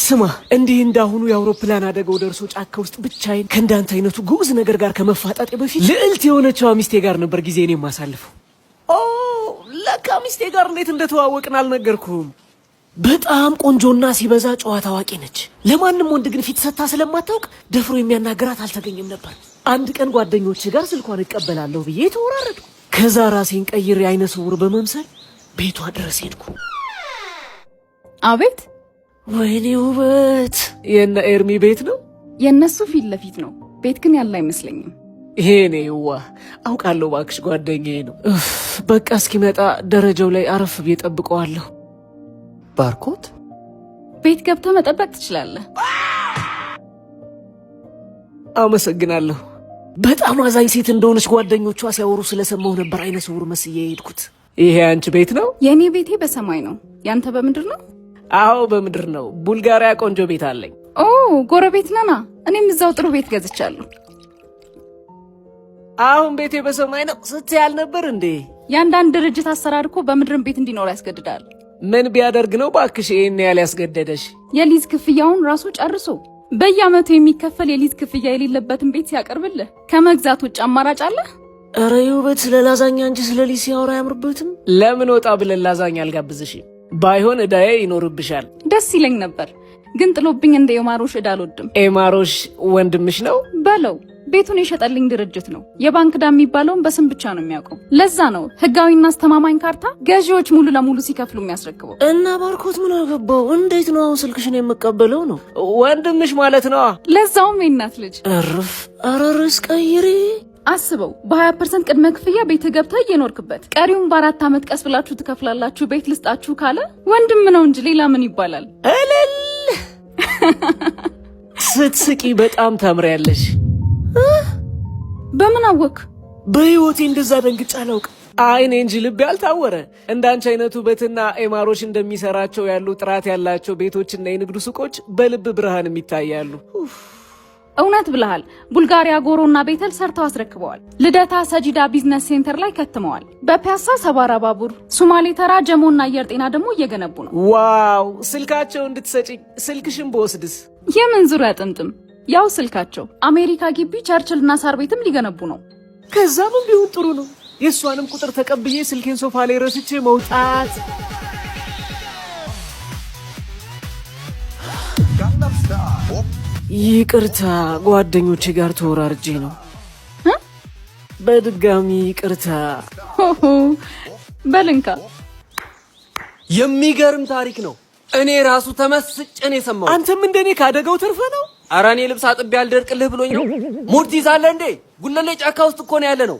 ስማ፣ እንዲህ እንዳሁኑ የአውሮፕላን አደጋው ደርሶ ጫካ ውስጥ ብቻዬን ከእንዳንተ አይነቱ ግዑዝ ነገር ጋር ከመፋጠጤ በፊት ልዕልት የሆነችዋ ሚስቴ ጋር ነበር ጊዜን የማሳልፈው። ኦ፣ ለካ ሚስቴ ጋር እንዴት እንደተዋወቅን አልነገርኩህም። በጣም ቆንጆና ሲበዛ ጨዋታ አዋቂ ነች። ለማንም ወንድ ግን ፊት ሰጥታ ስለማታውቅ ደፍሮ የሚያናግራት አልተገኘም ነበር። አንድ ቀን ጓደኞቼ ጋር ስልኳን እቀበላለሁ ብዬ ተወራረድኩ። ከዛ ራሴን ቀይሬ አይነ ስውር በመምሰል ቤቷ ድረስ ሄድኩ። አቤት። ወይኔ ውበት! የነ ኤርሚ ቤት ነው? የእነሱ ፊት ለፊት ነው። ቤት ግን ያለ አይመስለኝም። ይሄኔ ዋ፣ አውቃለሁ እባክሽ፣ ጓደኛዬ ነው። እፍ፣ በቃ እስኪመጣ ደረጃው ላይ አረፍ ብዬ ጠብቀዋለሁ። ባርኮት። ቤት ገብተህ መጠበቅ ትችላለህ። አመሰግናለሁ። በጣም አዛኝ ሴት እንደሆነች ጓደኞቿ ሲያወሩ ስለሰማሁ ነበር አይነ ስውር መስዬ የሄድኩት። ይሄ አንቺ ቤት ነው? የእኔ ቤቴ በሰማይ ነው፣ ያንተ በምድር ነው? አዎ፣ በምድር ነው። ቡልጋሪያ ቆንጆ ቤት አለኝ። ኦ፣ ጎረቤት ነና። እኔም እዛው ጥሩ ቤት ገዝቻለሁ። አሁን ቤቴ በሰማይ ነው ስትይ አልነበር እንዴ? የአንዳንድ ድርጅት አሰራር እኮ በምድርም ቤት እንዲኖር ያስገድዳል። ምን ቢያደርግ ነው ባክሽ ይህን ያህል ያስገደደሽ? የሊዝ ክፍያውን ራሱ ጨርሶ በየዓመቱ የሚከፈል የሊዝ ክፍያ የሌለበትን ቤት ሲያቀርብልህ ከመግዛት ውጭ አማራጭ አለ? ኧረ ውበት ስለ ላዛኛ እንጂ ስለ ሊዝ ሲያወራ አያምርበትም። ለምን ወጣ ብለን ላዛኛ አልጋብዝሽም? ባይሆን እዳዬ ይኖርብሻል። ደስ ይለኝ ነበር፣ ግን ጥሎብኝ እንደ ኤማሮሽ ዕዳ አልወድም። ኤማሮሽ ወንድምሽ ነው? በለው፣ ቤቱን የሸጠልኝ ድርጅት ነው። የባንክ ዕዳ የሚባለውን በስም ብቻ ነው የሚያውቀው። ለዛ ነው ህጋዊና አስተማማኝ ካርታ ገዢዎች ሙሉ ለሙሉ ሲከፍሉ የሚያስረክበው። እና ባርኮት ምን አገባው? እንዴት ነው አሁን ስልክሽን የምቀበለው ነው? ወንድምሽ ማለት ነው። ለዛውም የእናት ልጅ። እርፍ! ኧረ ርዕስ ቀይሪ። አስበው፣ በ20% ቅድመ ክፍያ ቤት ገብተህ እየኖርክበት ቀሪውን በ4 ዓመት ቀስ ብላችሁ ትከፍላላችሁ፣ ቤት ልስጣችሁ ካለ ወንድም ነው እንጂ ሌላ ምን ይባላል? እልል! ስትስቂ በጣም ታምሪያለሽ። በምን አወክ? በህይወቴ እንደዛ ደንግጬ አላውቅም። አይኔ እንጂ ልቤ አልታወረ። እንዳንቺ አይነቱ ውበትና ኤማሮሽ እንደሚሰራቸው ያሉ ጥራት ያላቸው ቤቶችና የንግዱ ሱቆች በልብ ብርሃንም ይታያሉ። እውነት ብለሃል። ቡልጋሪያ ጎሮና ቤተል ሰርተው አስረክበዋል። ልደታ ሰጂዳ business center ላይ ከትመዋል። በፒያሳ ሰባራ ባቡር፣ ሱማሌ ተራ፣ ጀሞና አየር ጤና ደግሞ እየገነቡ ነው። Wow! ስልካቸው እንድትሰጪኝ ስልክሽን ብወስድስ? የምን ዙሪያ ጥምጥም? ያው ስልካቸው። አሜሪካ ግቢ ቸርችልና ሳር ቤትም ሊገነቡ ነው። ከዛም ቢሆን ጥሩ ነው። የእሷንም ቁጥር ተቀብዬ ስልኬን ሶፋ ላይ ረስቼ መውጣት። ይቅርታ፣ ጓደኞቼ ጋር ተወራርጄ ነው። በድጋሚ ይቅርታ። ሆሆ፣ በልንካ። የሚገርም ታሪክ ነው። እኔ ራሱ ተመስጬ ነው የሰማሁት። አንተም እንደኔ ካደጋው ተርፈህ ነው? ኧረ እኔ ልብስ አጥቤ አልደርቅልህ ብሎኝ ነው። ሙድ ትይዛለህ እንዴ? ጉለሌ ጫካ ውስጥ እኮ ነው ያለ ነው።